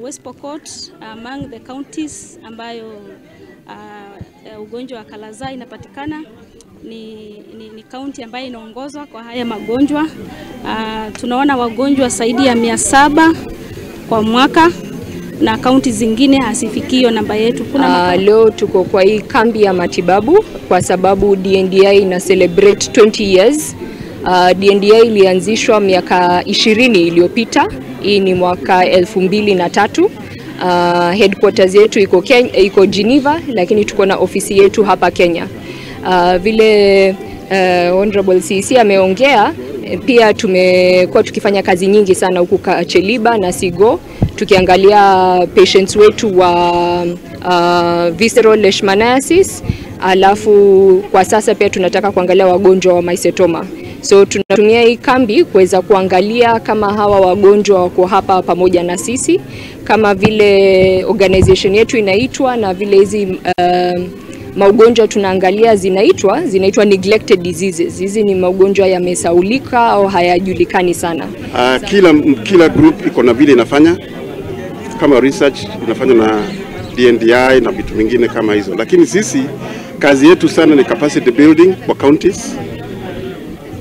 West Pokot among the counties ambayo ugonjwa wa kala-azar inapatikana ni county ambayo inaongozwa kwa haya magonjwa. Tunaona wagonjwa zaidi ya 700 kwa mwaka na kaunti zingine hazifikii namba yetu. Kuna leo tuko kwa hii kambi ya matibabu kwa sababu DNDi ina celebrate 20 years. DNDi ilianzishwa miaka 20 iliyopita. Hii ni mwaka 2003. Headquarters yetu iko Kenya, iko Geneva, lakini tuko na ofisi yetu hapa Kenya. Vile Honorable CC ameongea, pia tumekuwa tukifanya kazi nyingi sana huku Kacheliba na Sigo, tukiangalia patients wetu wa visceral leishmaniasis, alafu kwa sasa pia tunataka kuangalia wagonjwa wa mycetoma. So tunatumia hii kambi kuweza kuangalia kama hawa wagonjwa wako hapa pamoja na sisi, kama vile organization yetu inaitwa na vile hizi maugonjwa tunaangalia zinaitwa neglected diseases. Hizi ni maugonjwa yamesaulika au hayajulikani sana. Kila group iko na vile inafanya, kama research inafanywa na DNDi na vitu vingine kama hizo. Lakini sisi kazi yetu sana ni capacity building kwa counties,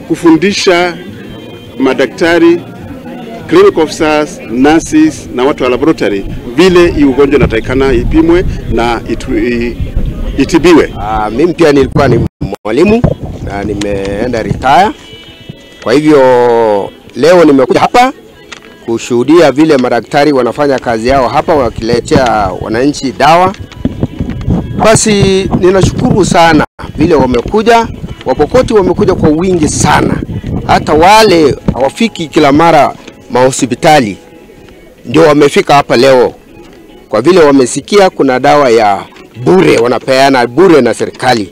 kufundisha madaktari, clinical officers, nurses na watu wa laboratory vile hii ugonjwa inatakikana ipimwe na itibiwe. Mimi pia nilikuwa ni mwalimu na nimeenda retire. Kwa hivyo leo nimekuja hapa kushuhudia vile madaktari wanafanya kazi yao hapa wakiletea wananchi dawa. Basi ninashukuru sana vile wamekuja. Wapokoti wamekuja kwa wingi sana. Hata wale hawafiki kila mara mahospitali ndio wamefika hapa leo, kwa vile wamesikia kuna dawa ya bure wanapeana bure na serikali.